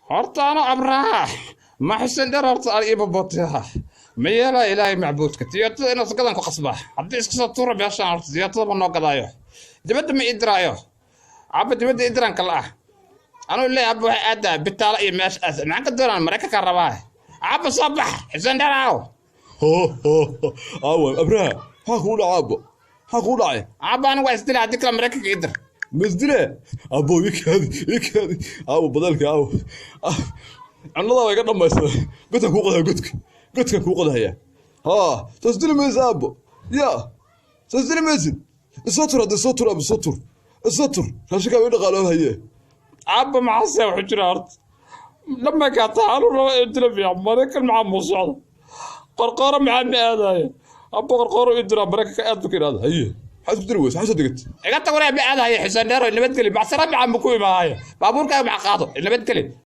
Horta ano Abraha ma Xuseen Dheer, horta aan ii babotiha ma yeelaa? Ilaahay macbuudka, Toyotada inaad gadan ku qasbaa haddii iska soo tuura meeshaan. Horta Toyotada ma noo gadaayo, dibadda ma ii diraayo abba, dibadda ii diraan kala ah. Anuu leeyahay abba, waxay aadaa bitaalo iyo meesha aas maxaan ka doonaan? Maraykanka rabaa abba, soo bax Xuseen Dheer aaw. Aawa Abraha, maxaa kugu dhacay aabbo? Maxaa kugu dhacay? Abba, anigu waa isdila, haddii kale Maraykanka ii dir. Masdile aabbo, ii kaadi, ii kaadi aawo, badeelka aawo, cunnadaa waa iga dhammaysaday. Godkan kuu qodaya, godka, godkan kuu qodahaya. Haa, soo isdili maysa aabbo, ya soo isdili maysid. Isoo tur hadda, isoo tur aabbo, isoo tur, isoo tur, raashinkaa ii dhaqaaloo haye. Abba, maxaase wuxuu jira horta dhammaykaa taxaalu raba ee dila fiican. Maraykan maxaa muu socda? Qorqooro maxaa ma aadaayo abba? Qorqooro ii diraa, Maraykanka aad bu ka idhahda. Haye, maxaad isku diri weysa? Maxaad soo degat? Iga tag waraa, ma aadahayo Xuseen Dheero, nabadgeli. Macsara maxaa ma ku imaahaya? Baabuurkaaga maxaa qaado, nabadgeli.